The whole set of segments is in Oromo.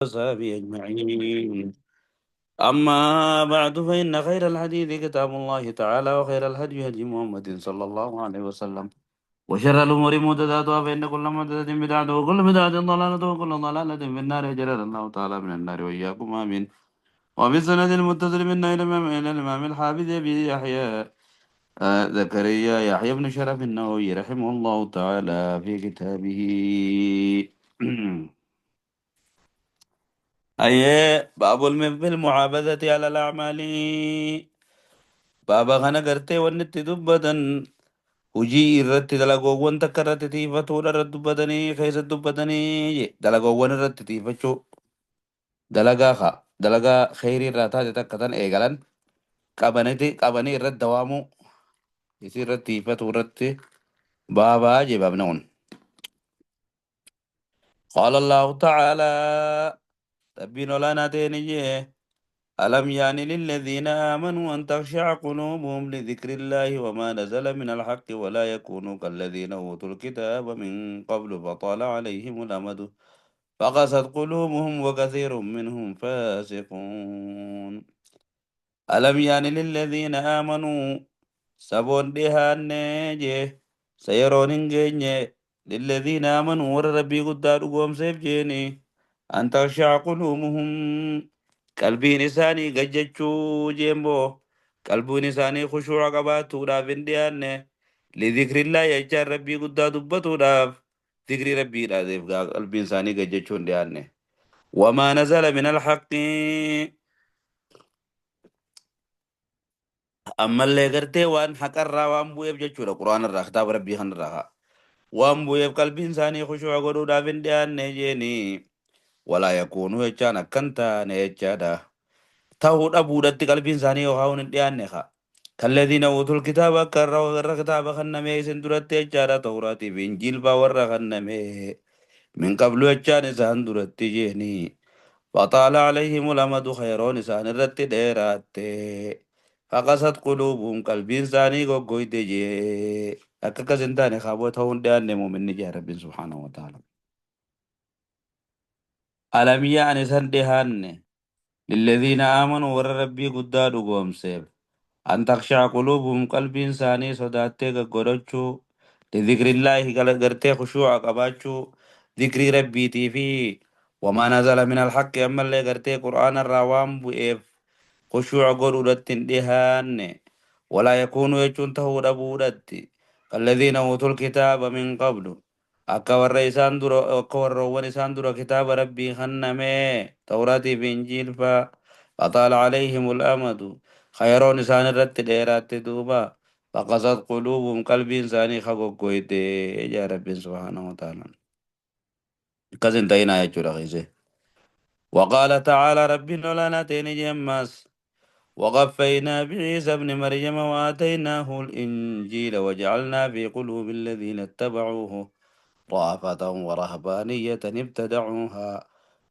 وصحبه أجمعين. أما بعد، فإن خير الحديث كتاب الله تعالى، وخير الهدي هدي محمد صلى الله عليه وسلم، وشر الأمور محدثاتها، فإن كل محدثة بدعة، وكل بدعة ضلالة، وكل ضلالة في النار. جلال الله تعالى من النار وإياكم، آمين. وبسند المتصل منا إلى الإمام الحافظ أبي يحيى زكريا يحيى بن شرف النووي رحمه الله تعالى في كتابه. أي باب في المحافظة على الأعمال. بابا خنا قرتي ونت دبتا hujii irratti dalagoowwan takka irratti xiyyeeffatuudha irratti dubbatanii keessa dubbatanii dalagoowwan irratti xiyyeeffachuu dalagaa haa dalagaa kheyrii irraa taate takka tan eegalan qabaniti qabanii irratti dawaamuu isii irratti xiyyeeffatu irratti baabaa jee baabna kun. قال الله تعالى ربنا لا ناتيني ألم يان للذين آمنوا أن تخشع قلوبهم لذكر الله وما نزل من الحق ولا يكونوا كالذين أوتوا الكتاب من قبل فطال عليهم الأمد فقست قلوبهم وكثير منهم فاسقون. ألم يان للذين آمنوا سبون بها نجي سيرون للذين آمنوا وربي قدار قوم سيف جيني أن تخشع قلوبهم qalbiin isaanii gayyachuu jeemboo qalbiin isaanii khushuuca qabaatuudhaaf hin dhiyaanne lidhikrillahi jechaan rabbii guddaa dubbatuudhaaf dhikrii rabbiidhaatiif qalbiin isaanii gayyachuu hin dhiyaanne. Wamaa nazala min alhaqqi ammallee gartee waan haqarraa waan bu'eef jechuudha quraanarraa kitaaba rabbii kanarraa waan bu'eef qalbiin isaanii khushuuca godhuudhaaf hin dhiyaanne jeeni walaa yakuunuu jechaan akkan taane jechaadha. Ta'uu dhabuudhatti qalbiin isaanii yookaan hin dhiyaanne haa. Kalladhiina utul kitaaba akka warra kitaaba kenname isin duratti jechaadha Tawraatii fi Injiil fa'aa warra kenname min qablu jechaan isaan duratti jeeni. Faxaala alayhim lamadu khayroon isaan irratti dheeraatte. Faqasat quluubuhum qalbiin isaanii goggoyte jee. Akka akkas hin taane kaaboo ta'uu hin dhiyaanne muuminni jee Rabbiin subhaanahu wa ta'ala. Alam yaa'an isan dhiyaanne. للذين آمنوا ور ربي قداد قومسيف أن تخشع قلوبهم قلب إنساني صداتي قرچو لذكر الله قرتي خشوع قباچو ذكر ربي تي وما نزل من الحق أما اللي قرتي قرآن الروام بؤف خشوع قرودت دهان ولا يكونوا يجون تهود أبودت الذين أوتوا الكتاب من قبل akka warra isaan dura akka warroowwan isaan dura kitaaba rabbii kenname tawraatii fi injiil faa faxaala calayhim ulamadu khayroon isaan irratti dheeraatte duuba faqasat quluubuhum qalbiin isaanii kagoggoyte jaa rabbiin subhaanahu wataala akkas hin ta'inaa jechuudha keesse. وقال تعالى ربنا لنا تيني جماس وقفينا بعيسى ابن مريم وآتيناه الإنجيل وجعلنا في قلوب الذين اتبعوه رأفة ورهبانية ابتدعوها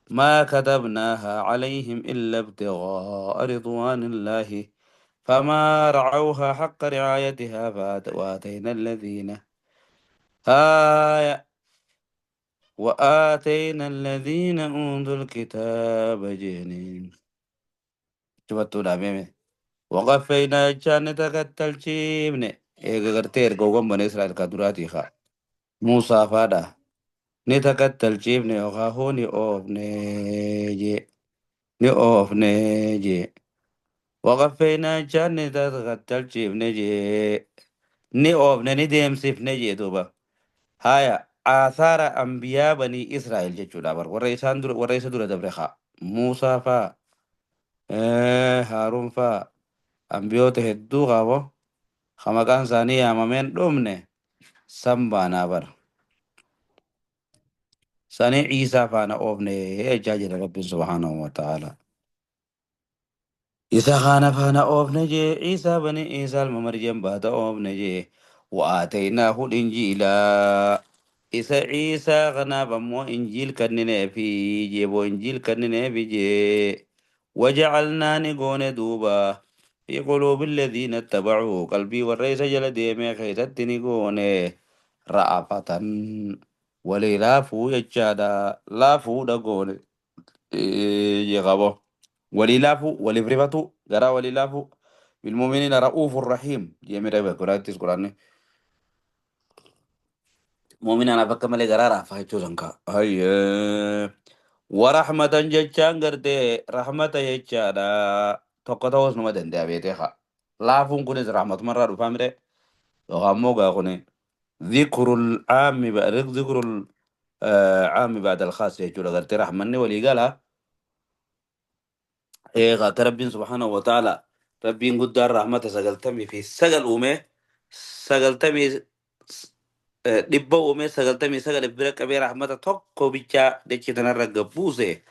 ما كتبناها عليهم إلا ابتغاء رضوان الله فما رعوها حق رعايتها وآتينا الذين آية وآتينا الذين أوتوا الكتاب جنين شفتوا الأمامي وقفينا جان تكتل شيبني إيه غرتير غوغم بني إسرائيل كدراتي خا موسى فادا ni takattalchiifne yookaan ni oofne jee ni oofne jee waqaffeynaa jechaan ni takattalchiifne jee ni oofne ni deemsifne jee duuba haya aasaara ambiyaa banii Israa'el jechuudha bar warra isaan dura warra isa dura dabre haa Muusaa faa Haaruun faa ambiyoota hedduu qabo ka maqaan isaanii yaamameen dhumne san baanaa bara sanii Ciisaa faana oofne jechaa jira Rabbiin subhaanahu wa ta'ala. Isa kana faana oofne jee Ciisaa bani Ciisaa ilma Maryam baata oofne jee wa'aataynaahu injiilaa isa Ciisaa kanaaf ammoo injiil kennineefi jee boo injiil kennineefi jee wajacalnaa ni goone duuba fi quluubi alladhiina ittabacuu qalbii warra isa jala deemee keessatti ni goone ra'afatan walii laafuu jechaadha laafuudha goone. Qabo. Walii laafu, waliif rifatu, garaa walii laafu. Bilmuuminiina ra'uufu rahiim. Jeemira beekuraattis quraanni. Muuminaan akka malee garaa raafa jechuu sankaa. Hayyee. Warahmatan jechaan gartee rahmata jechaadha. Tokko ta'uus numa danda'a beetee haa. Laafuun kunis rahmatumarraa dhufaa mire. Yookaan immoo gaa kuni zikrul caammi zikrul caammi ba'da alkhaas jechuudha gartee rahmanni walii gala. Eegaa akka rabbiin subhaanahu wa ta'ala rabbiin guddaan rahmata 99 uume 90 100 uume 99 bira qabee rahmata tokko bichaa dachee tanarra gabbuuse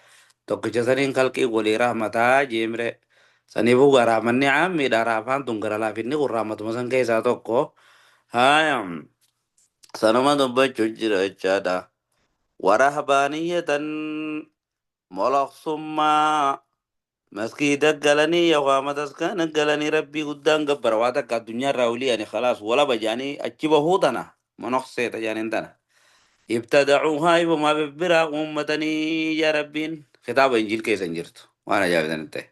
tokkicha saniin kalqii walii rahmataa jeemre saniifuu gaa rahmanni caammiidha raafaan tun gara laafinni kun rahmatuma san keessaa tokko haaya sanuma dubbachuu jira jechaadha. Warahbaaniyatan moloksummaa maskiida galanii yookaan mataskaana galanii rabbii guddaan gabbara waa takka addunyaarraa olii ani khalaas wala bajaanii achi bahuu tana monoksee tajaaniin tana. Ibtadacuuhaa ifumaa bibbiraa uummatanii yaa rabbiin kitaaba injiil keessa hin jirtu waan ajaa'ibsan ta'e.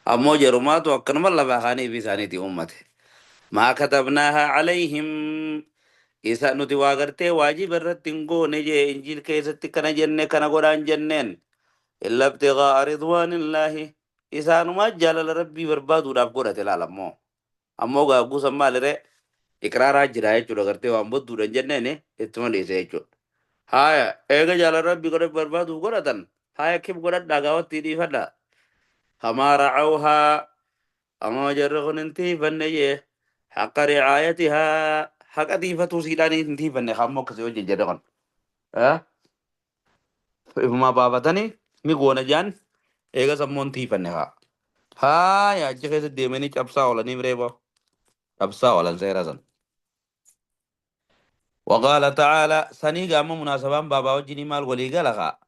Ammoo jarumaatu akkanuma lafaa kaanii fi isaaniitii uummate. Maa katabnaahaa calayhim isa nuti waa gartee waajiba irratti hin goone jee injiil keessatti kana jenne kana godhaan jenneen. Illa ibtigaa ridwaanillaahi isaanumaa jaalala rabbii barbaaduudhaaf godhate laala ammoo. Ammoo gaagguusan maaliree iqraaraa jira jechuudha gartee waan bodduudhaan jenneen ittuma dhiise jechuudha. Haya eega jaalala rabbii godhe barbaaduuf godhatan haya kib godhadhaa gaawwatti dhiifadhaa. Famaa racawhaa ammoo jarri kun hin tiifanne jee haqqa ricaayatihaa haqa tiifatuu siidhaan hin tiifanne kammoo akkasii hojii jedhe kun. Ifumaa baafatanii ni goona jaan eega sammoo hin tiifanne haa. Haya achi keessa deemanii cabsaa oolanii miree boo cabsaa oolan seera san. وقال تعالى سني قام مناسبان بابا وجني مال ولي قالها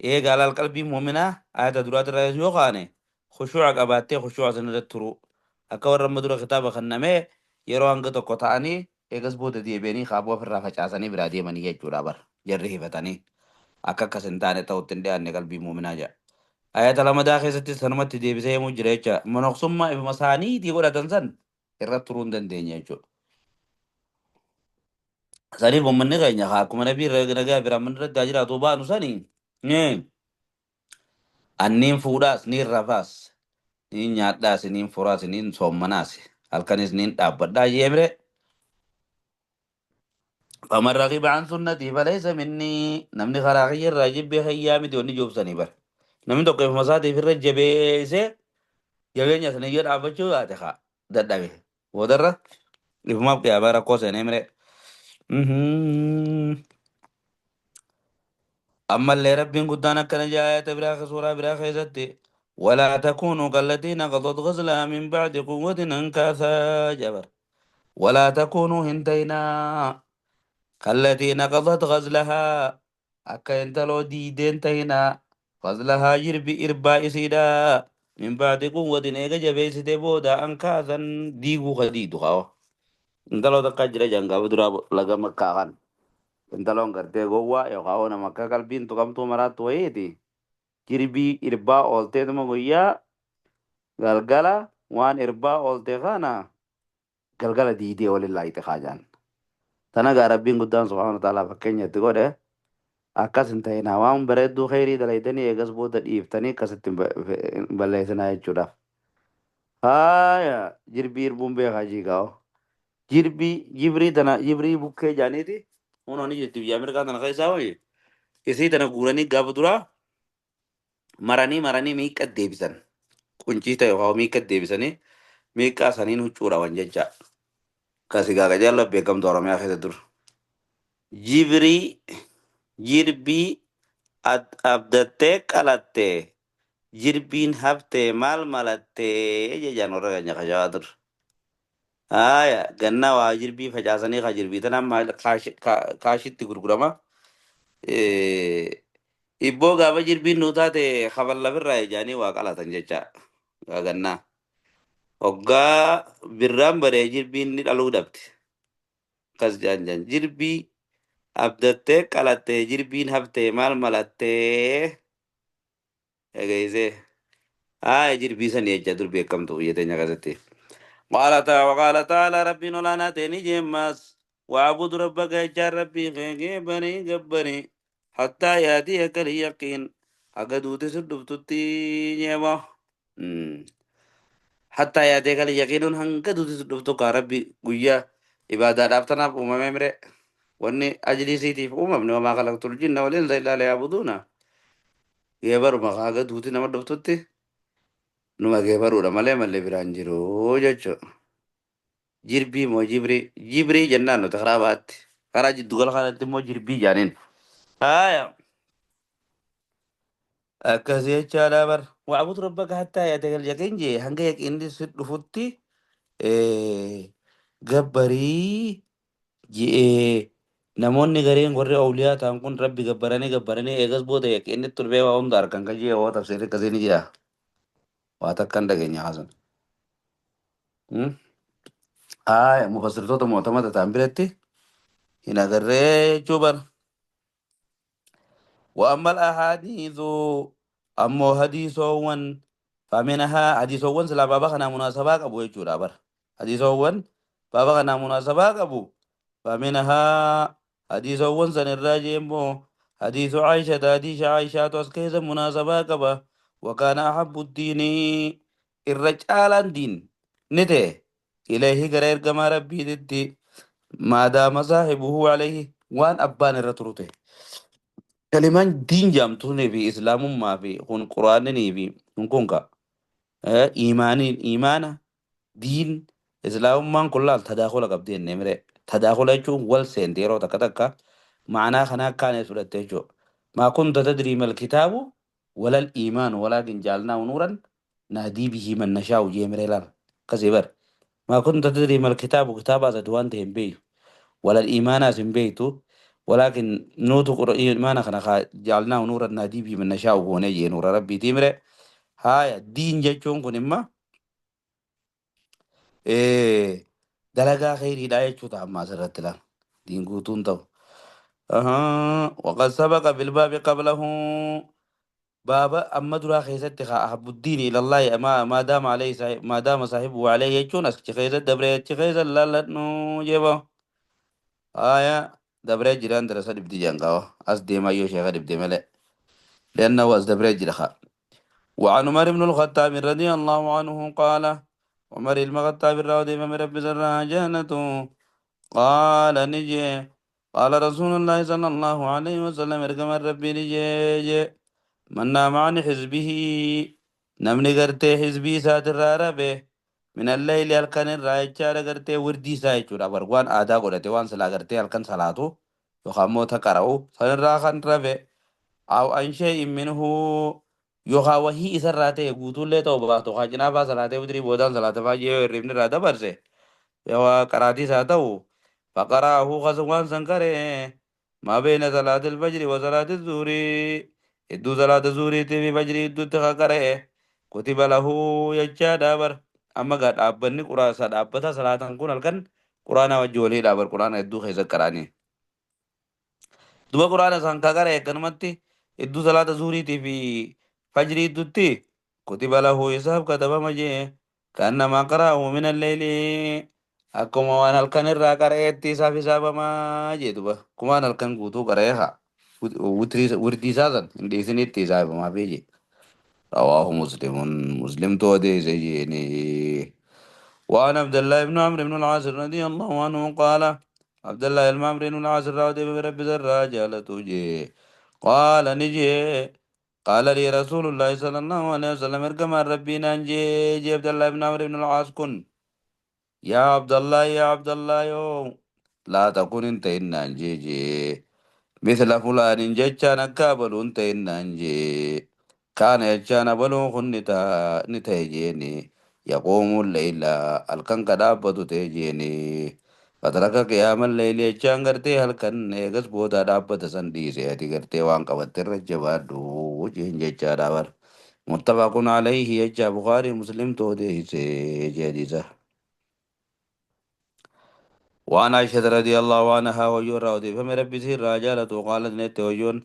إيه قال القلب مؤمنة آية درات الرئيس يوخاني خشوع قباتي خشوع سنة الترو أكور مدر خطاب خنمي يرو أنك تقطعني إيقس بود دي بيني خابوا في الرافة عساني برادي مني يجورا بر جره فتاني أكا كسنتاني توتن دي أني قلبي مؤمنة جا آية لما داخل ستي سنمت دي بسي مجريتشا منقصم ما مساني دي ولا تنسن الرترون دن دين يجو Saniif uummanni keenya haa akkuma nabii nagaa biraaman irratti haa jiraatu baanu sanii anniin fuudhaas niin rafaas niin nyaadhaas niin furaas niin soommanaas halkanis niin dhaabbadhaa jeemre. Faman raqiba an sunnatii falaysa minnii namni karaa kiyya irraa jibbee hayyaa miti wanni joobsanii bara. Namni tokko ifuma isaatiif irra jabeessee jabeenya sana iyyoo dhaabbachuu baate haa dadhabe. Boodarra ifumaaf qiyaamaa rakkoo seenee mire. أما اللي ربي قدانا كان جاء براخ سورة براخ يزتي ولا تكونوا كالتي نقضت غزلها من بعد قوة أنكاثا جبر ولا تكونوا هنتينا كالتي نقضت غزلها أكا انتلو دي دينتينا غزلها جربي إربا إسيدا من بعد قوة إيجا جبيس بودا أنكاثا ديغو خديدو خاو انتلو تقجر جنگا بدرا لغا مكاغان intaloon gartee gowwaa yookaan nama akka qalbiin tuqamtuu maraattu wayiiti. Jirbii irbaa oolteetuma guyyaa galgala waan irbaa oolte kana galgala diidee waliin laayite kaajaan. Tana gaa rabbiin guddaan subhaana ta'ala fakkeenya itti godhe akkas hin ta'inaa waan bareedduu kheyrii dalaydanii eegas booda dhiiftanii akkasitti hin balleessinaa jechuudhaaf. Haaya jirbii irbuun beekaa jiigaa'oo. Jirbii jibrii tana jibrii bukkee jaaniiti. Hunoon jirti biyya Ameerikaa tana keessaa wayii. Isii tana guuranii gaafa duraa maranii maranii miiqqa deebisan. Quncii ta'e yookaan miiqqa deebisanii miiqqaa saniin huccuudhaan jecha. Kasi gaaga jaalala beekamtu Oromiyaa keessa dur. Jibrii jirbii abdattee qalattee jirbiin haftee maal malattee jejaan warra keenya kashawaa dur. Haaya gannaa waa jirbii facaasanii haa jirbii tanaan maal kaashitti gurgurama. Ibboo gaafa jirbiin nuu taate kaballafirraa ijaanii waa qalatan jecha gannaa. Hoggaa birraan baree jirbiin ni dhaluu dhabde. Akkas jaan jaan jirbii abdattee qalattee jirbiin haftee maal malattee. Egeessee haa jirbii sanii jecha dur beekamtu biyya teenya keessatti. قال تعالى وقال تعالى ربي ولا تاني جماس واعبد ربك يا ربي بني جبني حتى ياتيك اليقين أقدو تسدب تتي حتى ياتيك اليقين هنقدو تسدب تقى ربي قويا عبادة رابطنا أمم ممري واني أجلي سيتي في أمم وما خلقت الجن والإنس إلا ليعبدون يبر ما قدو تنمر تتي نما جبرو مالي مالي برانجرو جچو jirbii moo jibrii jibrii jennaan nuti karaa baatti karaa jiddugala kanatti immoo jirbii jaaniin haya akkas jechaadha bar wa'bud rabbaka hattaa ya'tiyakal yaqiin jee hanga yaqiinni si dhufutti gabbarii je'ee namoonni gareen warri awliyaa ta'an kun rabbi gabbaranii gabbaranii eegas booda yaqiinni turbee waa hunda argan kan jee waa tafsiirri akkasii ni jira waa takka hin dhageenya haasan haya mufassirtoota mootummaa ta'an biratti hin agarree jechuu bara. وأما الأحاديث أمو حديثوان فمنها حديثوان سلا بابا خنا مناسبة أبو يجورا بر حديثوان بابا خنا مناسبة أبو فمنها حديثوان سن الراجم حديث عائشة حديث عائشة تسكيز مناسبة كبا وكان أحب الدين الرجال الدين نته إليه غير كما ربي دتي ما دام صاحبه عليه وان أبان الرتروته كلمان دين جامتوني في إسلام ما في كون قرآن في كون كونكا إيماني إيمانا دين إسلام ما كلها تداخل قبدين نمرة تداخل يجون والسين ديرو تكا تكا معناه خنا كان سورة ما كنت تدري ما الكتاب ولا الإيمان ولكن جعلناه نورا نهدي به من نشاء جيمري لنا كزبر ما كنت تدري ما الكتاب كتاب هذا دوان بيه ولا الإيمان بيته ولكن نوت إيمان خنا جعلناه نورا نهدي به من نشاء ونجي نور ربي تمره هاي الدين جتون كن إما إيه دلقا خيري لا يجوت عما سرت له دين قوتون تو أها وقد سبق بالباب قبله بابا أما درا خيست أحب الدين إلى الله ما دام عليه صاحب ما دام صاحبه عليه يجون أسك خيست دبري خيست لا لا نو جبا آية دبري جيران درسة دبدي جانقاو أس ديما يو شيخ دبدي ملء لأنه أس دبري جيرخا. وعن عمر بن الخطاب رضي الله عنه قال عمر الخطاب رضي من رب زرع جنته قال نجي قال رسول الله صلى الله عليه وسلم ارقم ربي نجي من نام عن حزبه نمني قرتي حزبي ساتر ربه من الليل الكن الرايتشار قرتي وردي سايتشورا بروان آدا قرتي وان سلا قرتي الكن صلاته يخامو تقرأو سنراخن ربه أو عن شيء منه يوخا وهي إسراته قوتو اللي توباتو خاجنا با صلاته ودري بودان صلاته فاجي ربن رادا برسه يوا قراتي ساتو فقراه غزوان سنكره ما بين صلاة الفجر وصلاة الظهر إدو صلاة الظهر تبي فجر إدو تخكره كتب له يجا دابر أما قد أبني قرآن ساد أبتا صلاة كون الكن قرآن وجولي دابر قرآن إدو خيزة قراني دوبا قرآن سانكا كنمتي إدو صلاة الظهر تبي فجر إدو تي كتب له حساب كتب مجي كأنما قرأه من الليل akkuma waan halkan irraa qara'eetti isaaf hisaabamaa jee duba akkuma waan halkan guutuu qara'ee haa wirdii isaa san hin dhiisinitti hisaabamaa fi jee رواه مسلم مسلم توديس جيني وعن عبد الله بن عمرو بن العاص رضي الله عنه قال عبد الله بن عمرو بن العاص رضي برب الرجال جي قال نجي قال لي رسول الله صلى الله عليه وسلم اركم ربي ننجي جي عبد الله بن عمرو بن العاص كن يا عبد الله يا عبد الله يو لا تكن انت إن جي مثل فلان جتشان كابل انت إن جي كان يجان بلو خن نتيجيني يقوم الليل الكن كدابة تيجيني فترك قيام الليل يجان غرتي هلكن ايغس بودا دابة سندي سيتي غرتي وان قبت الرجبادو جين جتشان متفق عليه يجا بخاري مسلم تودي سي وعن عائشة رضي الله عنها ويور رضي فمن ربي سير رجالة قالت نت ويون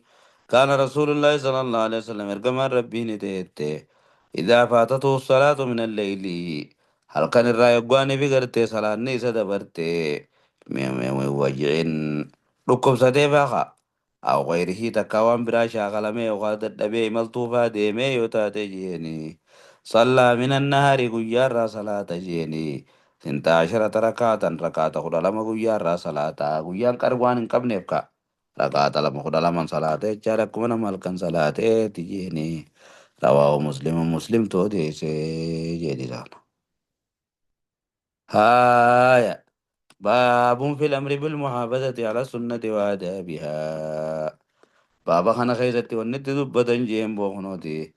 كان رسول الله صلى الله عليه وسلم إرجما ربي نتيت إذا فاتته الصلاة من الليل هل كان الرأي قواني بقرتي صلاة نيسة دبرتي من وجع ركب ستيفاخا أو غيره تكوان برا شاغلمي وقاد الدبي ملطوفة ديمي يوتاتي جيني صلى من النهار قيارة صلاة جيني 12 ركعة ركعة خلالما قيارة صلاة قيان كروان قبنفكا ركعة لما خد لما صلاة جارك كمنا مالكن صلاة تجيني رواه مسلم مسلم تو دي سي جدي هايا باب في الأمر بالمحافظة على السنة وآدابها بابا خنا خيزتي ونت دبتن جيم بوخنوتي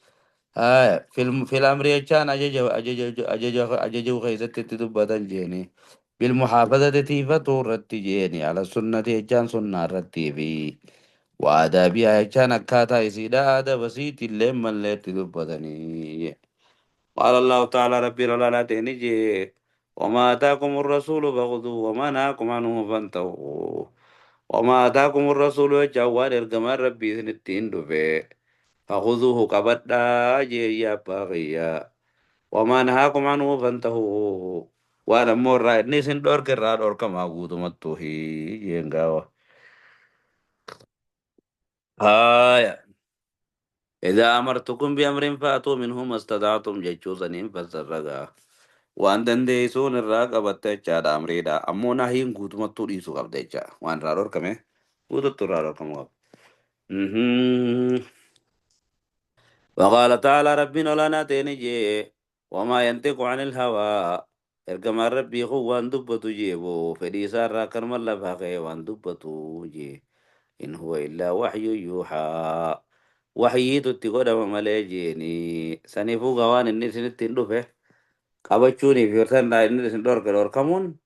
هايا في الأمر يجان أجج أجج أجج أجج خيزتي تدبتن جيني بالمحافظة تيفتو رتجيني على السنة يجان سنة رتيبي وآدابها يجان أكاتا يسيدا آداب سيتي اللي من اللي تدبتني قال الله تعالى ربي لا تهنجي وما آتاكم الرسول فخذوه وما نهاكم عنه فانتهوا وما آتاكم الرسول يجوان القمر ربي سنتين دفه فخذوه كبدا يا باغيا وما نهاكم عنه فانتهوا وانا مور نيسن دور كرا دور كما غوتو متوهي ينغاوا هايا إذا أمرتكم بأمر فأتوا منه ما استطعتم جيتشوزنين فسرقا waan dandeessuun irraa qabatte jechaadha amriidha. Ammoo nahiin guutumattuu dhiisuu qabda jecha. Waan irraa dhorkame guututti irraa dhorkamuu qaba. وقال تعالى ربنا لنا تنجي وما ينطق عن الهوى إرجما ربي هو وان دبتو جيبو فدي سارة كرم الله فاقي وان دبتو جي إن هو إلا وحي يوحى وحي تتقود ممالي سنفو غوان النسين التندفه qabachuunii fi hortan inni isin dhorke dhorkamuun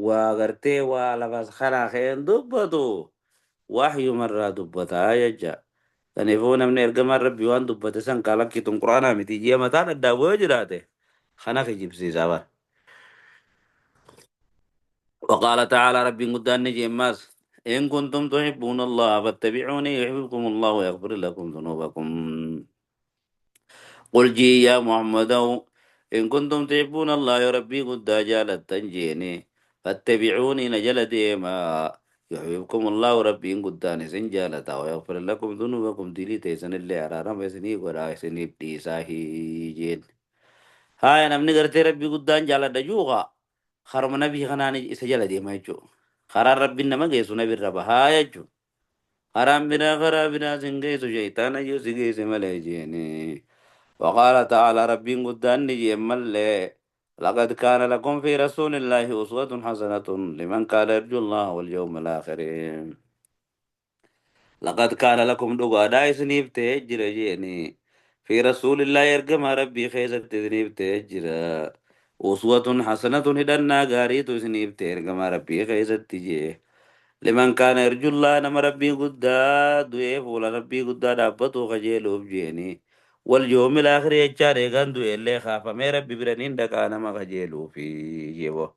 waa gartee waa lafas kanaa ka'een dubbatu waxyumarraa dubbataa jecha. Kanaafuu namni ergamaan rabbii waan dubbate san kalakkituun quraanaa miti ji'a mataan addaa bu'ee jiraate kana kijibsiisaa bara. وقال تعالى ربي قدان نجي ماس إن كنتم تحبون الله فاتبعوني يحببكم الله ويغفر لكم ذنوبكم قل جي يا محمد إن كنتم تحبون الله يا ربي قد جالت تنجيني فاتبعوني نجل ديما يحببكم الله ربي قداني سنجالتا ويغفر لكم ذنوبكم دلي تيسن اللي عرارم يسني ولا يسني بديساهي هاي أنا من قرتي ربي قدان جالت دجوغا خرم نبي خناني إسجل ديما يجو خرار ربي نما جيسو نبي الربا هاي يجو حرام بنا خرا بنا سنجيسو شيطان يجو سجيس مليجيني وقال تعالى ربي قدان نجي ملي لقد كان لكم في رسول الله أسوة حسنة لمن كان يرجو الله واليوم الآخر لقد كان لكم دغا دايس نيف تهجر جيني في رسول الله يرجم ربي خيزة تذنيب تهجر أسوة حسنة هدنا غاريت سنيف تهرجم ربي خيزة تجي لمن كان يرجو الله نما ربي قدا دوئه فولا ربي قدا دابتو خجيلو بجيني واليوم الآخر يجاري غندو اللي خاف ما ربي برنين دكا نما خجيلو في جيبو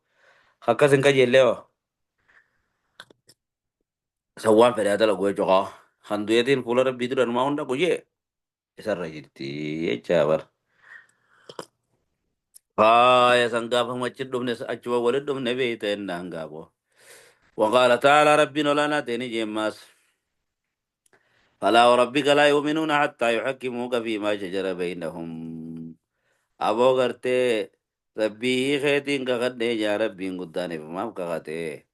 خكسن كجيلو سوان في هذا لقوي جوغا خندويتين فولا ربي درن ما هوندا كوجي isarra jirti jecha bar faaya san gaafama achi dhufne achuma walit dhufne beeyta jennaan gaafo وقال تعالى ربنا لنا تاني جماس فلا وربك لا يؤمنون حتى يحكموك فيما شجر بينهم أبو غرتي ربي خيتين كغدي يا ربي قداني فما كغتي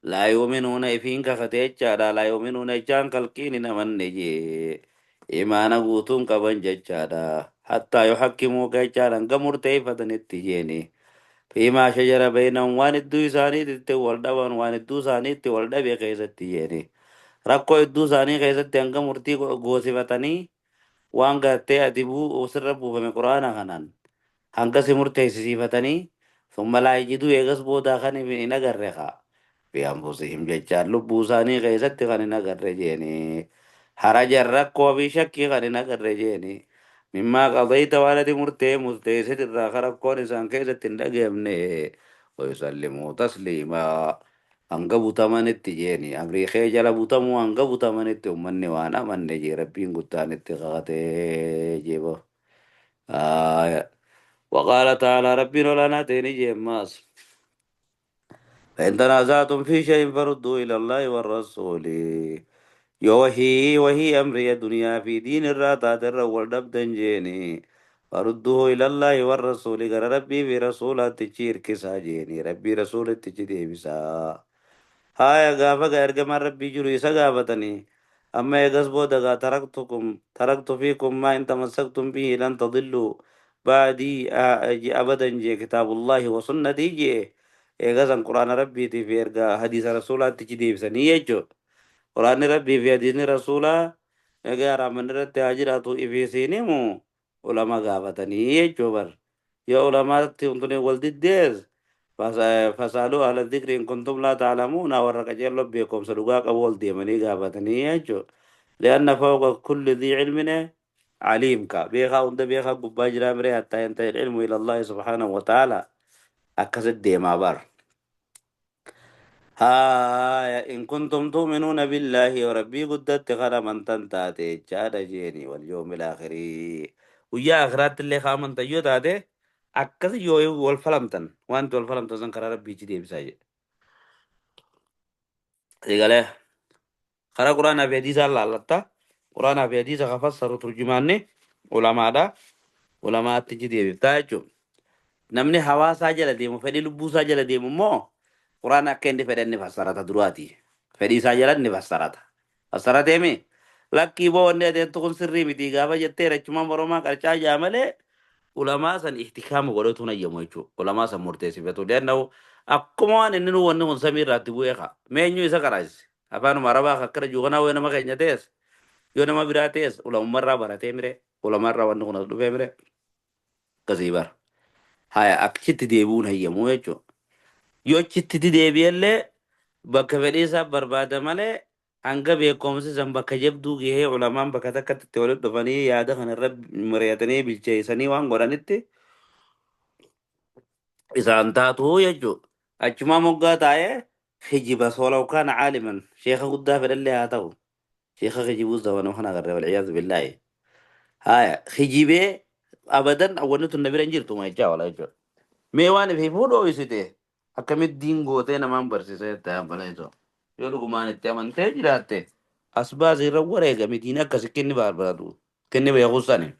لا يؤمنون فين كغتي جادا لا يؤمنون جان كالكين نمن نجي إيمانا قوتون كبن جادا حتى يحكموك جادا قمرتي فتنتجيني فيما شجر بينهم وان الدو isaanii itti wal dhaban waan idduu isaanii itti wal dhabe keessatti jeeni rakkoo idduu isaanii keessatti hanga murtii goosifatanii waan gartee ati buu sirra buufame quraana kanaan hanga si murteessisiifatanii summa laa yajiduu eegas boodaa kan hin agarre kaa fi anfusihim jechaan lubbuu isaanii keessatti kan hin agarre jeeni harajan rakkoo fi shakkii kan hin agarre jeeni mimmaa qadayta waan ati murtee murteessit irraa ka rakkoon isaan keessatti hin dhageemne ويسلموا تسليما Hanga butamanitti jeeni amrii kee jala butamuu hanga butamanitti ummanni waan amanne jee rabbiin guddaan itti kakatee jeebo. وقال تعالى ربنا لنا تيني جيماس فإن تنازعتم في شيء فردوا إلى الله والرسول yoo wahii amriya duniyaa fi diin irraa taaterra wal dhabdan jeeni farudduhu ilallaahi warrasuuli gara rabbii fi rasuulaattichi hirkisaa jeeni rabbii rasuulittichi deebisaa. Haya gaafa gaa ergamaan rabbii jiru isa gaafatanii amma eegas booda gaa taraktu fiikum maa in tamassaktum bihi lan tadilluu ba'dii abadan jee kitaabullaahi wa sunnatii jee eegasan quraana rabbiitii fi erga hadiisa rasuulaattichi deebisanii jechuudha. Quraanni rabbii fi hadiisni rasuulaa egaa raaman irratti haa jiraatu ifisiinimu ulama gaafatanii jechuu bar. Yoo ulamaatti huntuni wal diddees fasaaluu ahla dhikri in kuntum laa ta'lamuuna warra qajeelloo beekumsa dhugaa qabu wal deemanii gaafatanii jechuu. Lianna fawqa kulli dhii cilmine aliim ka beekaa hunda beekaa gubbaa jiraa miree hattaa yantahi ilmu ila Allahi subhaanahu wa ta'ala akkasit deemaa bar. هاي إن كنتم تؤمنون بالله وربي قدت خرمن تنتاتي جاد جيني واليوم الآخر ويا آخرات اللي خامن تيو تاتي أكس يو والفلمتن وانت والفلمتن زنكر ربي جدي بساجي قال خرا قرآن في حديث الله لتا قرآن في حديث خفسر ترجماني علماء دا علماء تجدي بتاجو namni hawaasaa jala deemu fedhii lubbuu isaa jala deemu immoo quraana akka inni fedhan ni fassarata duraati. Fedhii isaa jala ni fassarata. Fassarateemi lakkii boo wanni adeemtu kun sirrii miti gaafa jettee rachumaan oromaa qarcaa jaa malee ulamaa san ihtikaama godhatu nayyamu jechuudha. Ulamaa san murteessifatu. Leannahu akkuma waan inni nu wanni kun samii irraatti bu'ee kaa. Meenyu isa qaraasise. Afaanuma arabaa akkana juukanaa yoo nama keenya ta'es yoo nama biraa ta'es ulamumarraa baratee mire ulamaarraa wanni kun as dhufee mire akkasii bara. Haya achitti deebi'uun hayyamu jechuudha. Yoo achitti deebi'ellee bakka fedhii isaa barbaada malee hanga beekumsi san bakka jabduu gahee ulamaan bakka takkatti itti walitti dhufanii yaada kana irra mari'atanii bilcheessanii waan godhanitti isaan taatu jechuudha. Achumaa moggaa taa'ee hijiba soolaw kaana caaliman sheeka guddaa fedhallee haa ta'u sheeka hijibuu zamanuu kana agarre walciyaazu billaahi. Haya hijibee abadan wanni tun na bira hin jirtu jechaa wala jechuudha. Mee waan ifii fuudhoo akkamitti diin gootee namaan barsiisee itti amana yoo dhugumaan itti amantee jiraatte as baasii irra wareegame diin akkasi kenni barbaadu kenni beeku sani.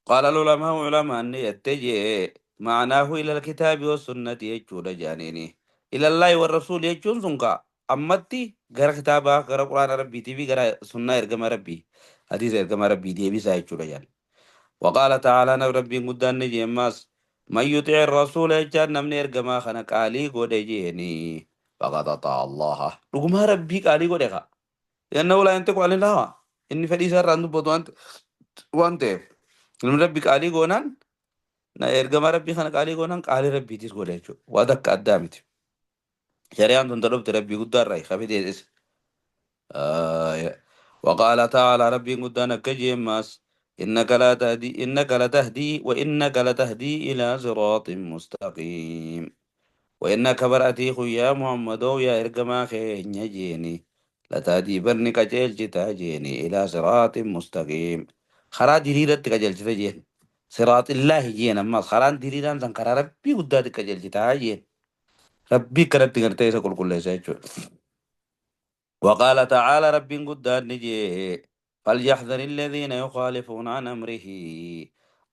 قال العلماء علماء يتجه معناه إلى الكتاب والسنة يجود جانيني إلى الله والرسول يجون سنكا أمتي غير كتابة غير قرآن ربي تبي غير سنة إرقم ربي حديث إرقم ربي دي سايجود جان. وقال تعالى ربي قدان نجي من يطيع الرسول يجان نمني إرقما خنق علي قد جيني فقد أطاع الله رقم ربي قالي قد لأنه لا ينطق عن الهوى إني فدي سر عند بطوانت وانت من ربي قالي قونان نا إرقما ربي خنق علي قونان قالي ربي تيس قد يجو وادك قدامت شريان تنطلب ربي قدار رأي خفي ديس. وقال تعالى ربي قدانك كجيماس إنك لا تهدي إنك لتهدي وإنك لتهدي إلى صراط مستقيم وإنك برأتي يا محمد يا إرجما خينيجيني لتهدي برني كجيل جتاجيني إلى صراط مستقيم خرا ديريرة كجيل جتاجين صراط الله جينا ما خرا ديريرة سنكر ربي قدادك كجيل جتاجين ربي كرت غرتي سكول كل شيء. وقال تعالى ربي قداد نجي فليحذر الذين يخالفون عن أمره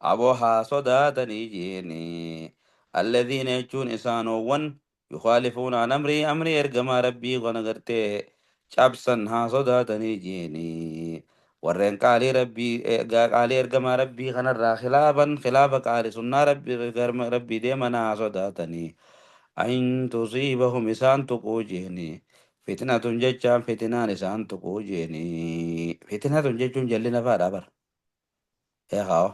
أبوها صدات نجيني الذين يجون إسانوون يخالفون عن أمري أمري إرقما ربي ونغرتي شابسا ها صدات نجيني ورين قالي ربي قالي إرقما ربي خنرا خلافا خلافا قالي سنة ربي ربي ديمنا صداتني أن تصيبهم إسان تقوجيني فتنة جتشان فتنة إسان تقوجيني فتنة جتشون جلنا فارا بر يا خاو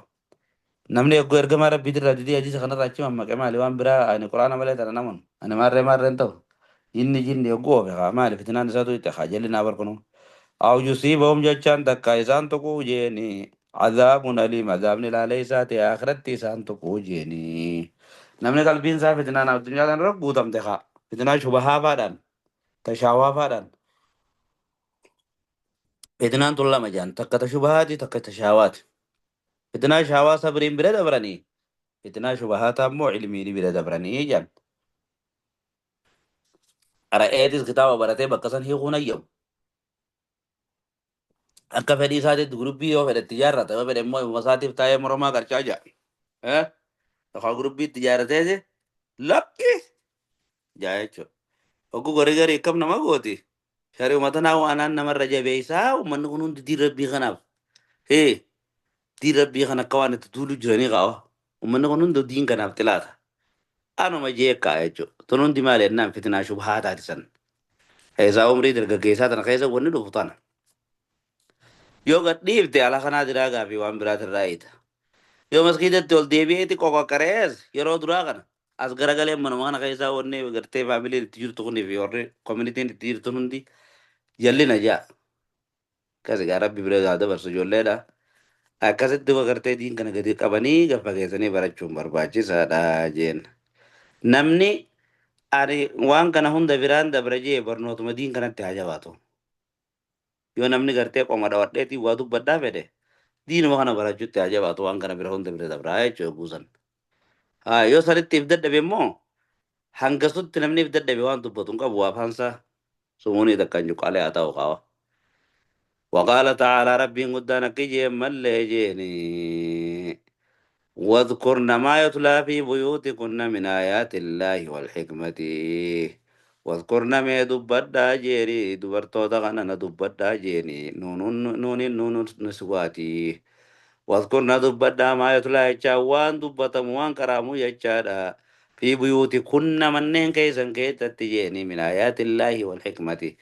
namni eeguu ergama rabbii irraa didee hadiisa kanarraa achi mammaqee maali waan biraa ani quraana malee tana namun ani maarree maarreen ta'u inni jinni eeguu oofe haa maali fitinaan isaatu itti haa jalli naa barkunu aw yusiibahum jechaan takka isaan tuquu jeeni عذاب أليم عذاب ilaalee isaati akhiratti isaan tuquu jeeni Namni qalbiin isaa fitnaan addunyaa kanarra guutamte haa. Fitnaa shubahaa faadhaan, tashaawaa faadhaan. Fitnaan tun lama jaan takka ta shubahaati takka tashaawaati. Fitnaa shaawaa sabriin bira dabranii fitnaa shubahaata ammoo ilmiin bira dabranii jaan. Qara'eetis kitaaba baratee bakka san hiikuun hayyamu. Akka fedhii isaatiitti gurubbii yoo fedhe itti ijaarrata yoo fedhe immoo ilma isaatiif taa'ee mormaa qarcaa jaa. Tokko gurubbii itti ijaarrateeti lakki jaa jechuudha. Oguu garii garii akkam nama gooti. Shari uummata naa waanaan namarra jabeessaa uummanni kun hundi diin rabbii kanaaf. Hee diin rabbii kana akka waan itti duulu jiranii qaba. Uummanni kun hundi diin kanaaf xilaata. Anuma jeeqaa jechuudha. Tun hundi maali jennaan fitinaa shubhaa taati san. Keessaa umrii dargaggeessaa tana keessa wanni dhufu tana. Yoo gad dhiifte ala kanaa jiraa gaafii waan biraatirraa hiita. Yoo maskiidatti ol deebi'eeti qoqoqqarees yeroo duraa kana as garagalee manuma kana keessaa wanni gartee faamiliin itti jirtu kunii fi warri koominitiin itti jirtu hundi jallina jaa. Akkas egaa rabbi bira haa dabarsu ijoolleedha. Akkasitti gartee diin kana gadi qabanii gaffa keessanii barachuun barbaachisaadha jeen. Namni ani waan kana hunda biraan dabra jee barnootuma diin kanatti haa jabaatu. Yoo namni gartee qoma dhawadheetii waa dubbadhaa fedhe diinuma kana barachuutti haa jabaatu waan kana bira hunda bira dabraa jechuudha buusan. Haa yoo sanitti if dadhabe immoo hangasutti namni if dadhabe waan dubbatu hin qabu afaansaa sumuunii takkaan juqqaalee haa ta'u qaawa. وقال تعالى ربي قدانا كجي ملي جيني واذكرن ما يتلى في بيوتكن من آيات الله والحكمة واذكرن ما دبدا جيري دبرتو دغنا دبدا جيني نون نون نون نسواتي واذكرن دبدا ما يتلى يتشاوان دبتم وان كرامو يتشادا في بيوتكن منين كيسن كيتت جيني من آيات الله والحكمة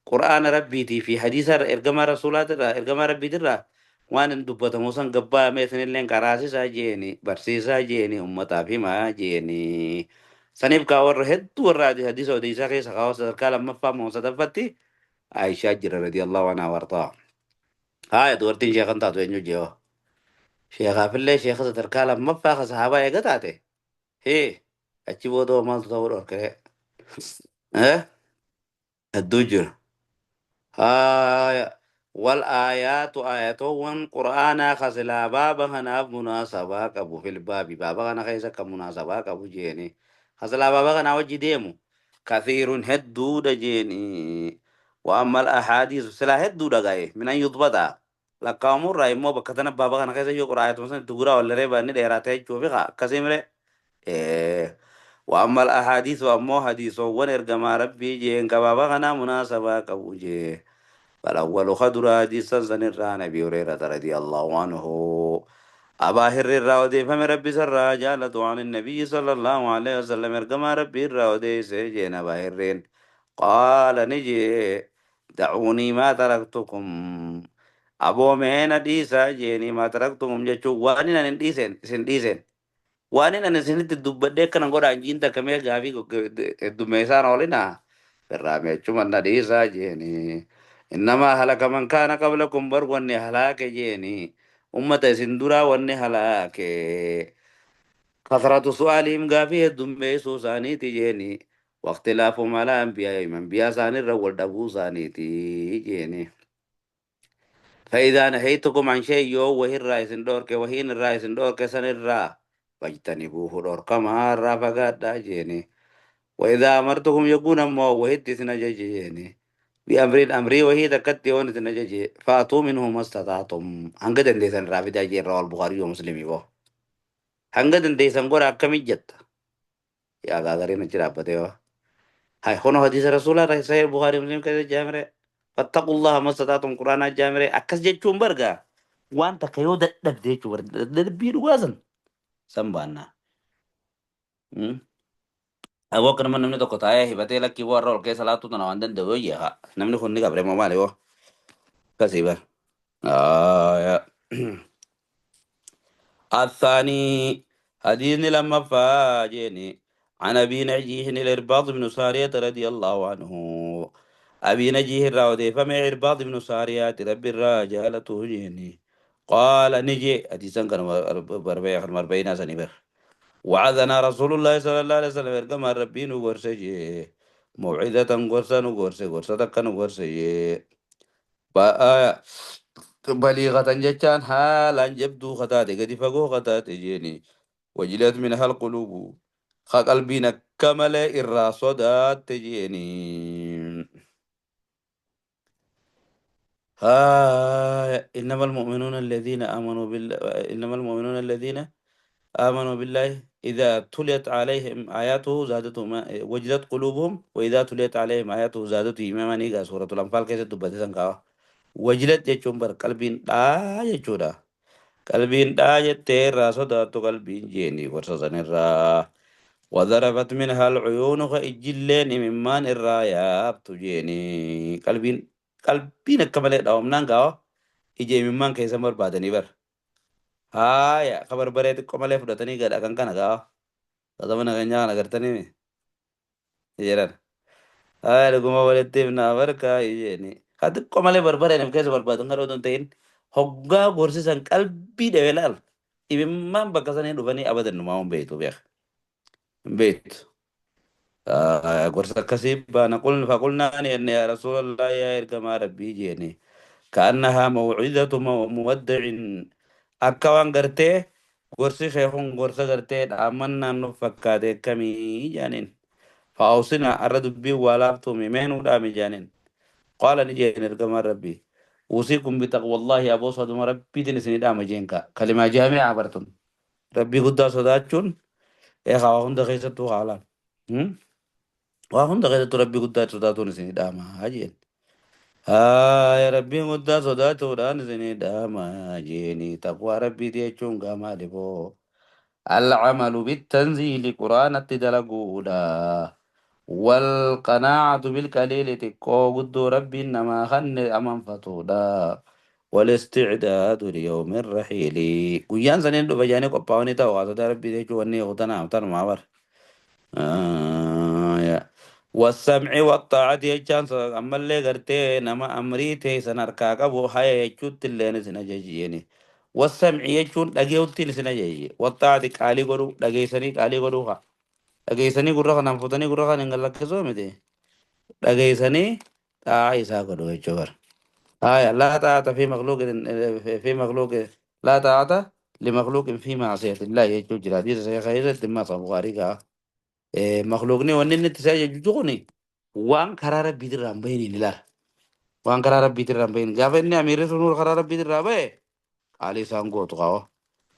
قرآن ربيتي في حديث إرجما رسولات إرجما ربي ترى waan dubbatamu san gabbaame isinilleen qaraasisaa jeeni barsiisaa jeeni ummataaf himaa jeeni. Saniif kaa warra hedduu warra hadiisa odeessaa keessa kaawwa sadarkaa lammaffaa moo sadaffatti Aishaa jira radiyallahu anhaa wartaa. Haaya dubartiin sheekan taatu eenyu jeewa. Sheekaafillee sheeka sadarkaa lammaffaa ka sahaabaa eega taate. Hee achi booda maaltu ta'uu dhorkee. Hedduu jira. Haaya. والآيات آياتون قرآنا خسلا بابا خناف مناسبة كبو في الباب بابا خنا خيسا كمناسبة كبو جيني خسلا بابا خنا وجي ديمو كثير هدو جيني وأما الأحاديث سلا هدو دغاي من أن يضبطا لقامو راي مو بكتنا بابا خنا خيسا يقرأ آيات مثلا تقرأ ولا ريبا ني ديراتي چوفي كسيمره إيه وأما الأحاديث وأمو حديث ونرجما ربي جين كبابا خنا مناسبة كبو جي فالأول خدر حديثا سنرى أبي هريرة رضي الله عنه أبا هر الراودي فمن ربي سر جالة عن النبي صلى الله عليه وسلم ارقما ربي الراودي سيجين أبا هرين قال نجي دعوني ما تركتكم أبو مهنا ديسا جيني ما تركتكم جتشو واننا نديسن سنديسن واننا نسنت الدبدة كان نقول عجين تكمل غافي الدميسان أولنا الرامي چمنا ديسا جيني إنما هلك من كان قبلكم بر وني هلاك جيني أمة سندرا وني هلاك كثرة سؤالهم غافي الدميسو ساني تجيني واختلافهم على أنبيائهم أنبياء ساني الرول دبو ساني تجيني فإذا نهيتكم عن شيء يو وهي الرئيس دورك وهين الرئيس دورك سن الرا فاجتنبوه دورك ما الرا فقد جيني وإذا أمرتكم يكون ما وهيت سنجيني بأمر الأمر وهي تكتي ونتنجي فأتوا منه ما استطعتم هنقد ديسان رافدا جي رواه البخاري ومسلم يبو هنقد ديسان قرا كم جت يا غادرين جرابته هاي هنا حديث رسول الله صحيح البخاري ومسلم كذا جامره فاتقوا الله ما استطعتم قرآن جامره أكس جتشون برغا وان تكيو دد ديچو دد وازن سنبانا Aboo akka nama namni tokko taa'ee hibatee lakkii warra ol keessa laattu tana waan danda'u haa namni kun ni qabre moo maali hoo akkasii bara. الثاني حديث لما فاجني عن أبي نجيه الإرباض بن سارية رضي الله عنه أبي نجيه الراودي فمع إرباض بن سارية رب الرجالة جيني قال نجي حديثا كان 44 سنة بر وعظنا رسول الله صلى الله عليه وسلم إرجما ربي نغرسة جي موعظة غرسة نغرسة غرسة تكا نغرسة جي آية بليغة جتان حالا جبدو خطاتي قد فقو خطاتي جيني وجلت منها القلوب قلبنا كمل الرصدات تجيني. إنما المؤمنون الذين آمنوا إنما المؤمنون الذين آمنوا بالله إذا تليت عليهم آياته زادتهم وجلت قلوبهم وإذا تليت عليهم آياته زادتهم إيمانا. إيجا سورة الأنفال كيف تبتسم كوا وجلت يجون بر قلبين لا يجودا قلبين لا يتير صدات قلبين جيني ورصصن الرا وضربت منها العيون فإجلين ممان الرايا تجيني قلبين قلبين كمل دوم نانغا إجي ممان كيس مر بعدني بر هايا خبر بريت كمل فدتني قال أكن كان غا هذا من غنيا أنا قرتني يجرن هاي لقوم ولدت من أبركا يجيني خد كمل بربر أنا كيس برباد نغرو دونتين هقا غرسي سن قلبي دبلال إبمان بكسني دفني أبدا نماهم بيتو بيخ بيت غرسة كسيب نقول فقلنا أن يا رسول الله يا إركما ربي جيني كأنها موعظة مودع أكوان غرتي غرسي خيخون غرسة غرتي آمنا نفكا كمي جانين فأوصنا الرد بي ولا ميمين ودامي جانين قال نجين إركما ربي أوصيكم بتقوى الله أبو صدم ربي تنسني دام جينكا كلمة جامعة برتون ربي قد صداتشون إيه خواهم دخيستو خالان وهم دخيستو ربي قد صداتون سني دام هاجين يا ربي قد صداتو دان سني دام هاجيني تقوى ربي تيجون كما لبو العمل بالتنزيل قرآن التدلقودا والقناعة بالقليل تكو قد ربي إنما خن أمام فتودا والاستعداد ليوم الرحيل ويان سنين دو بجاني قباوني تاو غاسو ربي تيجو وني غتنا أمتن معبر يا والسمع والطاعة يجان أما اللي قرتي نما أمري تي سنركاك أبو حيا يجوت اللي نسنا جيجيني والسمع يجون لقيوتي نسنا جيجي والطاعة قالي قرو لقيسني قالي قروها لقيسني قرها ننفطني قرها ننقلك كزومتي لقيسني طاعة إسا قرو يجوبر آية لا طاعة في مخلوق في مخلوق لا طاعة لمخلوق في معصية الله يجوج الحديث سيخيزة ما صبغاريكا مخلوقني ونن تساجد جوني وان قرار بيدر رامبين لا وان قرار بيدر رامبين غافني امير سنور قرار بيدر رامبي علي سانغو تقاو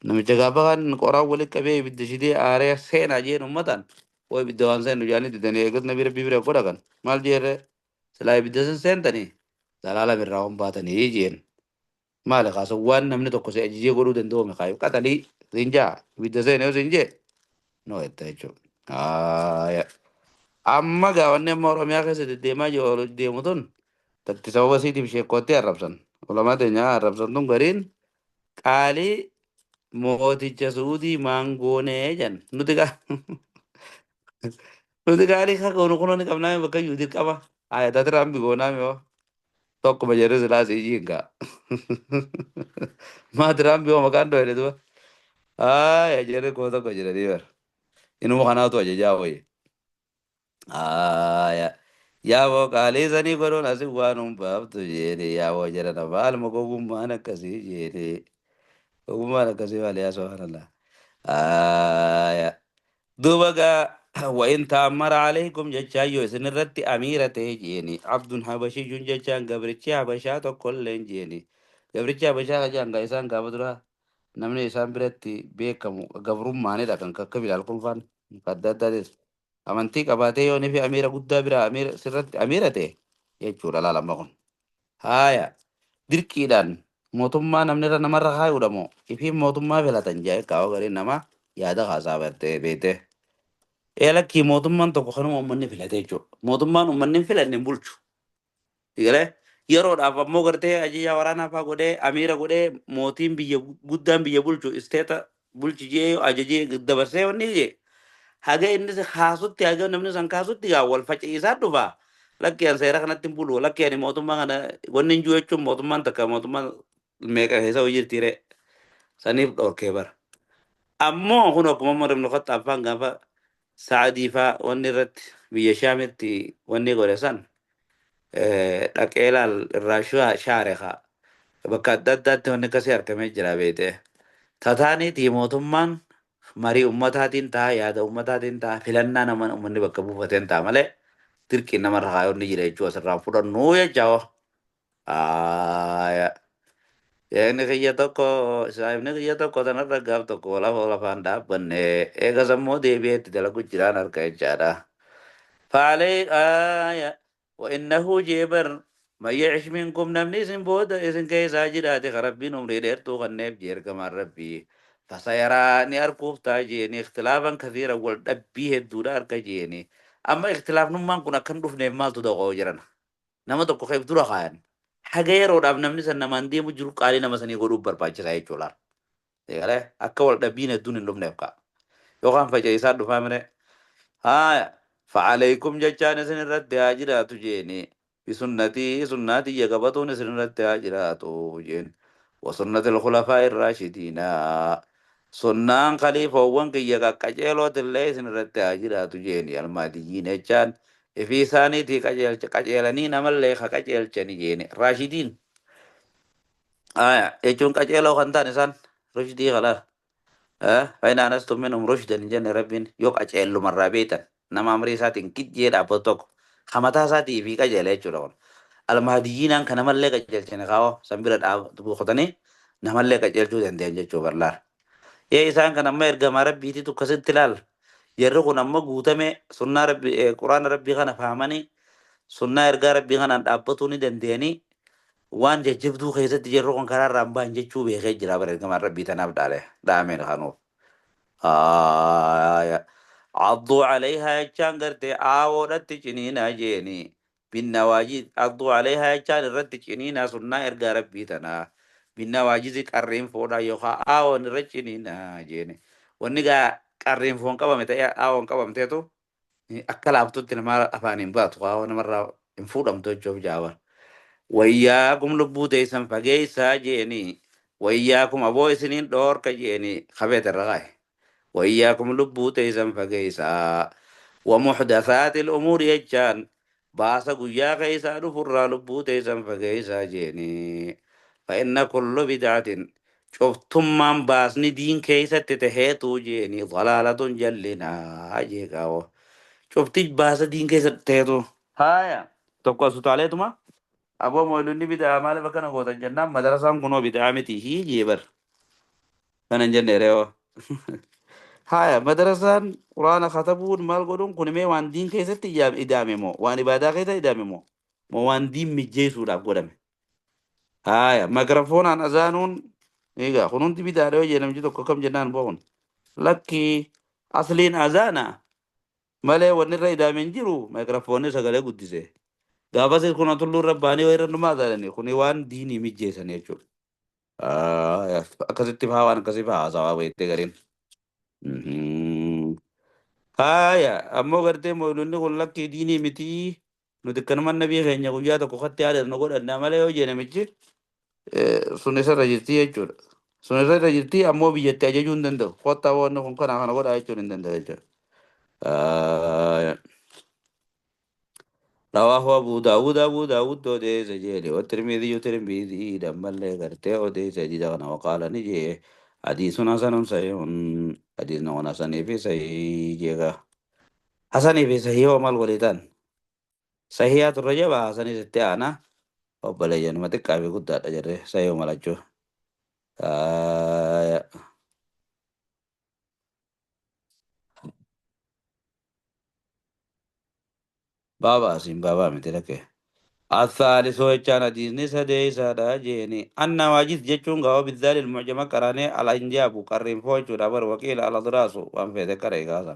نمجا غابان قرا ولي كبي بدشدي اري سينا جين امتان وي بدوان سين جاني ددني اغت نبي ربي بير كودغان مال جير سلاي بدسن سنتني دلالا بالراوم باتني جين مال خاص وان نمني توكو سي اجي غورو دندو مخايو قتلي زينجا بدسن زينجي نو اتاچو آه amma gaafanni amma Oromiyaa keessa deddeemaa jiru deemu tun tatti sababa isiitiif sheekkootti arrabsan. Ulamaa teenyaa arrabsan tun gariin qaalii mooticha Suudii maangoonee jedhan. Nuti nuti qaalii haa goonu kunoo ni qabnaa bakka iyyuu dirqama. Ayataa tiraambi goonaa mi'oo tokkuma jedhu silaa siyyii hin ga'a. Maa tiraambi hoo maqaan dho'e duba. Aya jedhe koo tokko jedhanii bara. Inuma kanaatu ajajaa wayii. آية يا بو قالي سني قرون أسوان بابتو جيري يا بو جرنا بالمكو ما نكسي جيري وما نكسي والي سبحان الله آية دوبا وإن تأمر عليكم جتشايو سنرت أميرة جيني عبد حبشي جتشان قبرتشي حبشا كل جيني قبرتشي حبشا جان غيسان قبدرا namni isaan biratti beekamu gabrummaanidha kan akka Bilaal Qunfaan adda addaatis amantii qabaatee yoo fi amiira guddaa bira amiira sirratti amiira ta'e jechuudha laalama kun. Haaya dirqiidhaan mootummaa namni irra namarra kaayuudha moo ifiin mootummaa filatan jee kaawwa gariin namaa yaada haasaa bartee beete. Ee lakkii mootummaan tokko kanuma uummanni filate jechuudha. Mootummaan uummanni hin filanne hin bulchu. Galee yeroodhaaf ammoo gartee ajajaa waraanaa fa'aa godhee amiira godhee mootiin biyya guddaan biyya bulchu isteeta bulchi jee ajajee dabarsee wanni jee haga inni kaasutti haga namni san kaasutti gaa wal faciisaa dhufa. Lakki an seera kanatti hin bulu lakki ani mootummaa kana wanni hin jiru jechuun mootummaan takka mootummaan meeqa keessa hojii jirti ree saniif dhorkee bara. Ammoo kun akkuma Umar ibn Khattaab faan gaafa Sa'adii faa wanni irratti biyya Shaamitti wanni godhe san dhaqee laal irraa shaare kaa bakka adda addaatti wanni akkasii argamee jira beekte. Tataaniitii mootummaan marii ummataatiin ta'a, yaada ummataatiin ta'a, filannaa nama ummanni bakka buufateen ta'a malee dirqiin namarra kaayonni jira jechuu asirraan fudhannuu jechaa. Inni kiyya tokko saahibni kiyya tokko tanarra gaaf tokko lafa lafaan dhaabbanne eegas ammoo deebi'ee itti dalagu jiraan harka jechaadha. فعلي آية وإنه جبر من يعش منكم نمني إسن بود إسن كيسا جراتي خربين عمري ديرتو غنب جير كمان ربي فسيراني أركوف تاجيني اختلافا كثيرا والدبيه الدولار كجيني أما اختلاف نمان كنا كن دفنه مال تدوغو جرنا nama tokko keef dura kaayan haga yeroodhaaf namni san namaan deemu jiru qaalii nama sanii godhuuf barbaachisaa jechuudha. Eegalee akka wal dhabbiin hedduun hin dhufneef ka'a. Yookaan faca'ee isaa dhufaa mire. Haaya fa'aleekum jechaan isin irratti haa jiraatu jeeni. Bisunnatii sunnaatii qabatuun isin irratti haa jiraatu jeen. Wasunnati al-khulafaa irraashidiina. Sunnaan khaliifawwan kiyya qaqqaceelootillee isin irratti haa jiraatu jeeni. Almaadiyyiin jechaan ifii isaaniitii qajeelanii namallee ka qajeelchani jeeni. Raashidiin. Aya jechuun qajeeloo kan ta'an isaan rushdii kalaal. فإن أنستم منهم رشدا جن ربين يوك أجعل مرة بيتا نما أمري ساتين كجي دابتوك خمتا ساتي في قجل يجرون المهديين أن كان ملك قجل شنقاو سنبيرة بوختني نملك قجل جو دندن جچو برلار يا إنسان كان ما إرجع ربي تي تكسر تلال يرقو نما قوتمه سنة ربي قرآن ربي خنا فهمني سنة إرجع ربي خنا دابتوني دندني waan jajjabduu keessatti jarru kun karaa irraan ba'an jechuu beekee jira bara ergamaan rabbii tanaaf dhaale dhaameen kanuuf. Cadduu calayhaa jechaan gartee aawoodhatti ciniinaa jeeni. Binnawaajiz cadduu calayhaa jechaan irratti ciniinaa sunnaa ergaa rabbii tanaa. Binnawaajizi qarreen foodhaa yookaan aawoon irra ciniinaa jeeni. Wanni gaa qarreen foon qabame ta'ee aawoon qabamteetu akka laaftutti nama afaan hin baatu aawoo namarraa hin fuudhamtu jechuuf jaaban. وإياكم لبوتي سن فقيسا جيني وإياكم أبو سنين دور كجيني خبيت الرغاي وإياكم لبوتي سن فقيسا ومحدثات الأمور يجان باسا قيا قيسا نفر لبوتي سن فقيسا جيني فإن كل بدعة شفتم من باسني دين كيسة تتهيتو جيني ضلالة جلنا جيكاو شفتي باسا دين كيسة تتهيتو هايا تبقى سوتاليتما aboo moolonni bidaa maaliif akkana gootan jennaan madarasaan kunoo bidaa miti hiijee bar kana hin jenne reewa. Haya madarasaan quraana katabuun maal godhuun kun mee waan diin keessatti idaame moo waan ibaadaa keessa idaame moo moo waan diin mijjeessuudhaaf godhame. Haya makirafoonaan azaanuun egaa kun hundi bidaadha yoo jedhe namni tokko akkam jennaan boqon lakki asliin azaana malee wanni irra idaame hin jiru makirafoonni sagalee guddise. Gaafas kun tulluu irra baanii waa irra dhumaa ta'anii kuni waan diinii mijjeessan jechuudha. Akkasitti faa waan akkasii faa haasawaa beektee gariin. Haaya ammoo gartee moolonni kun lakkii diinii mitii nuti akkanuma nabii keenya guyyaa tokko katti haadha nu godhanna malee yoo jee namichi sun isarra jirti jechuudha. Sun isarra jirti ammoo biyyatti ajajuu hin danda'u. Kottaa wanni kun kana kana godhaa jechuun hin danda'u jechuudha. رواه أبو داود أبو داود أوديس جيلي والترمذي ترمذي لما اللي قرتي أوديس جدغنا وقال نجي حديث حسن صحيح حديث حسن في صحيح جيغا حسن في صحيح وما الولدان صحيحات الرجب حسن ستي أنا وبلجن ما تكافي قد أجره صحيح ملجو آه بابا سين بابا متلك الثالث وجان حديث سدي سدا جيني أن واجد جتشون غاو بالذال المعجمة كراني على إنجاب قرين فوج رابر وكيل على دراسه وان في ذكر إغاثة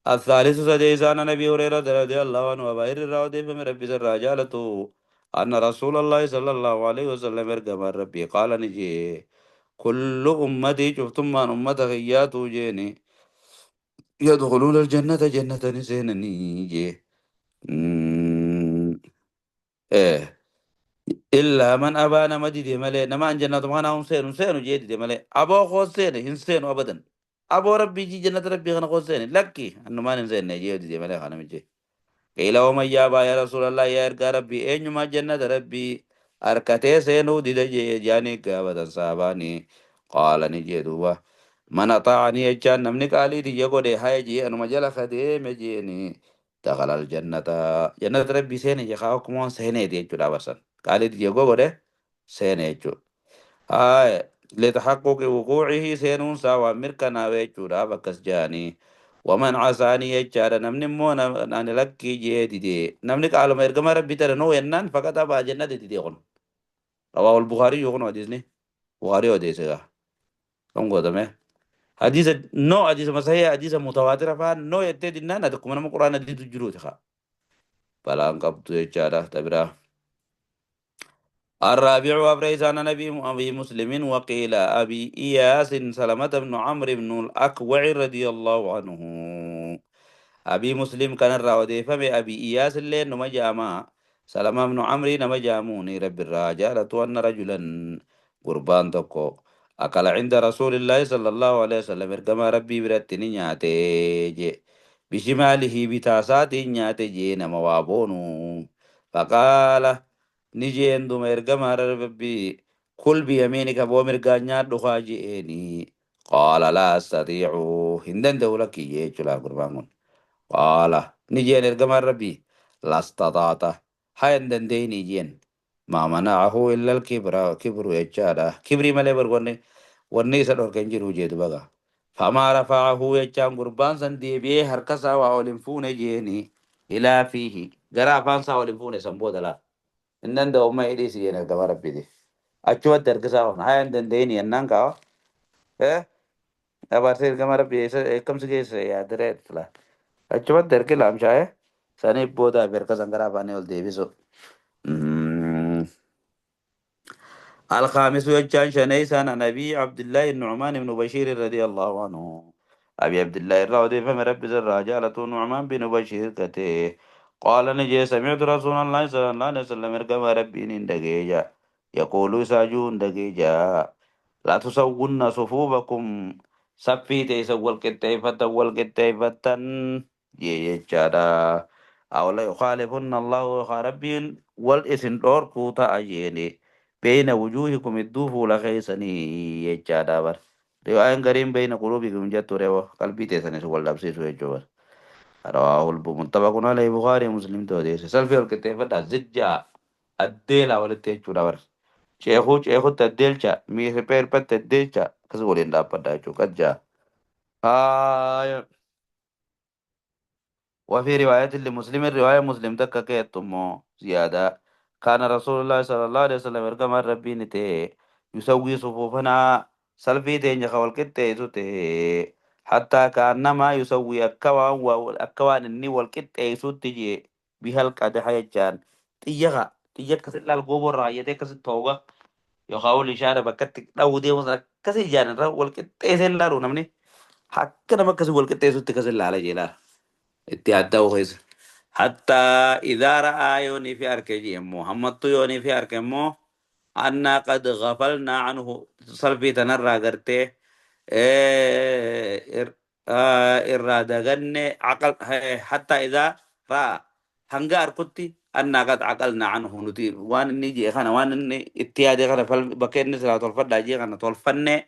الثالث سدي سان نبي هريرة رضي الله عنه وبائر الراودي فمن ربي الرجالة أن رسول الله صلى الله عليه وسلم ارقم ربي قال نجي كل أمتي شفتم من أمة غياتو جيني يدخلون الجنة جنة نسينني إيه إلا من أبى نما دي ملي نما أن جنة ما هم سين سين جيد دي ملي أبو خو سين هن سين أبدا Aboo rabbii jii jannata rabbii kana koo seeni lakki annumaan hin seenne jee dide malee kana miti. Qiila waman yaabaa yaa rasuulallah yaa ergaa rabbii eenyumaa jannata rabbii harkatee seenuu dida jee jaanii gaafatan saabaanii qaala ni jee duuba man ataacanii jechaan namni qaalii tiyya godhe haya jee anuma jala kadeeme jeeni dakhala aljannata jannata rabbii seene jee kaa akkuma waan seeneeti jechuudha barsan qaalii tiyya godhe seene jechuudha. آه لتحقق وقوعه سينون سوا مركنا ويجودا بكس جاني ومن عصاني يجار نمني مو أنا لكي جيدي دي نمني قالوا ما يرجم ربي ترى نو ينن فقط أبا جنة دي دي غن رواه البخاري يغن حديثني بخاري حديثه كم قدامه حديث نو حديث مسيح حديث متواتر فان نو يتدي نانا تكمن ما قرآن دي تجرو تخا فلا انقبض يجارة تبرا الرابع أبريزان نبي أبي مسلم وقيل أبي إياس سلمة بن عمرو بن الأكوع رضي الله عنه أبي مسلم كان الراودي فمي أبي إياس اللي نما جاما سلمة بن عمرو نما جاموني رب الرجالة أن رجلا قربان تكو أكل عند رسول الله صلى الله عليه وسلم كما ربي برتني نياتي بشماله بتاسات نياتي نما وابونو فقال نجين دوم إرجما ربي كل بيمينك أبو مرقانيا دخاجئني قال لا أستطيع هندن دولك يجلا قربان قال نجين إرجما ربي لا استطعت هاي ديني جين ما منعه إلا الكبر كبر يجادا كبري مالي برغوني وني سدور كنجر وجيد بغا فما رفعه يجان قربان سندي بيه هركسا وأولنفون جيني إلى فيه غرافان سا أولنفون سنبودلا إنن دو ما إليسي جينا كما ربي دي أچوت دركسا هون هاي دنديني أنن كاو إيه أبارسير كما ربي كم سجيس يا دريت لا أچوت درك لام شاي سني بودا بركسا غرافان يول ديبسو الخامس يجان شنيسان نبي عبد الله النعمان بن بشير رضي الله عنه أبي عبد الله الرودي فمن رب الرجالة نعمان بن بشير كته قال نجي سمعت رسول الله صلى الله عليه وسلم كما ربي دقيجا يقول ساجون دقيجا لا تسوون صفوفكم صفي تيسول كتيفة والكتيفة يجادا أو لا يخالفن الله ربي والإسن أوركو تأجيني بين وجوهكم الدوف لخيسني يجادا بر رواية قريب بين قلوبكم جت روا قلبي تيسني سوى اللبسي سوى الجوار رواه متفق عليه بخاري مسلم توديس سلفي الكتيفة زجا الديلا ولتيجو بر شيخو شيخو تديلcha مير بير بتديلcha كسولين دابا كجا آه وفي رواية لمسلم رواية مسلم تككيتمو زيادة كان رسول الله صلى الله عليه وسلم كما ربي نتي يسوي صفوفنا سلفي تين خول كتي حتى كأنما يسوي أكوان والأكوان الني والكتي تجي بها القدح يجان تيجا تيجا كسل القبور رايته كسل توغا يخاول إشارة بكت لو دي وصل كسل جان والكتي سلالو نمني حتى نما كسل والكتي كسل على جلا اتيادا وخيس حتى إذا رأى يوني في أركجي محمد يوني في أركمو أنا قد غفلنا عنه صلفي تنرى قرتي إرادة غني عقل حتى إذا رأى هنجار كنتي أنا قد عقلنا عنه نتي وان نيجي خنا وان ني اتيادي خنا فل بكين نسلا طول جي خنا طول فن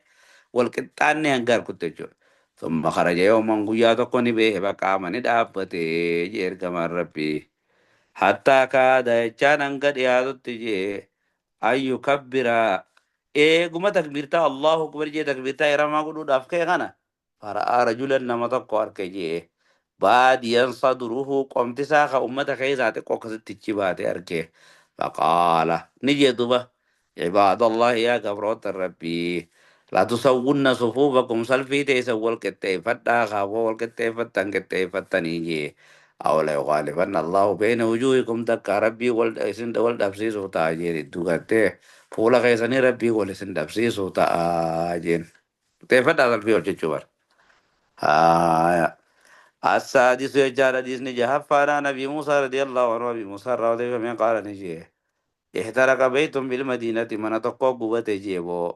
والكتاني هنجار كنت جو ثم خرج يوما قيا تقوني به بقى من دابته جير كما ربي حتى كاد كان قد يادت أن يكبر إيه تكبيرتا الله أكبر جي تكبيرتا إرما قدو دافكي غانا فرأى رجلا نما تقو أركي باديا صدره قمت ساخة أمتا كيزاتي قوكس تتشباتي أركي فقال نجي دوبا عباد الله يا كبروت الربي لا تسوون صفوفكم سلفي تيسول كتيفتا خابو والكتيفتا كتيفتا نيجي أو لا يغالبن الله بين وجوهكم تكا ربي والإسن والدبسيس تاجين دوغته فولا خيسني ربي والإسن دبسيس تاجين كتيفتا سلفي والجوار آه السادس يجار حديث نجاه فانا نبي موسى رضي الله عنه أبي موسى رضي الله عنه قال نجيه احترق بيت بالمدينة من تقو قوته جيبو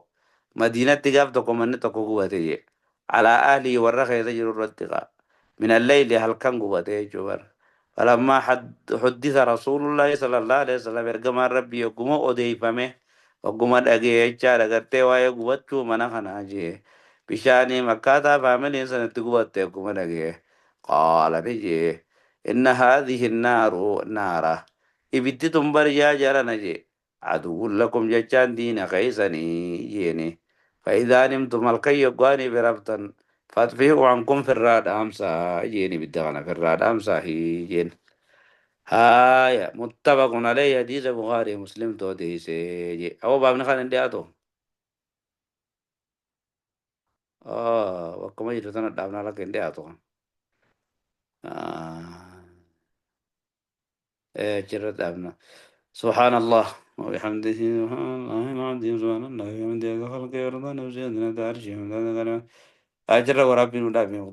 مدينة تقاف تقو من تقو قوته جي على أهله warra keessa jiru irratti ka'a. من الليل halkan gubate jechuu bara. فلما حدث رسول الله صلى الله عليه وسلم ergamaan rabbii hogguma odeeyfame hogguma dhagee jechaadha gartee waa'ee gubachuu mana kanaa jee bishaanii akkaataa faamiliin sanatti gubatte hogguma dhagee qaala ni jee إن هذه النار naara ibiddi tun bar yaa jarana jee عدو لكم jechaan diina keeysanii jeeni فإذا نمتم halkan yoggaanii biraftan فأطفئوا عنكم في الراد أمسا جيني بالدغنا في الراد أمسا هي جين هاي متفق عليه حديث بخاري مسلم تو ديسي أو باب نخان اللي أتو آه وكما يجرتنا دابنا لك اللي أتو آه إيه جرت دابنا. سبحان الله وبحمده سبحان الله العظيم سبحان الله وبحمده خلق ورضا نفسه عرشه أجر وربي ودابي.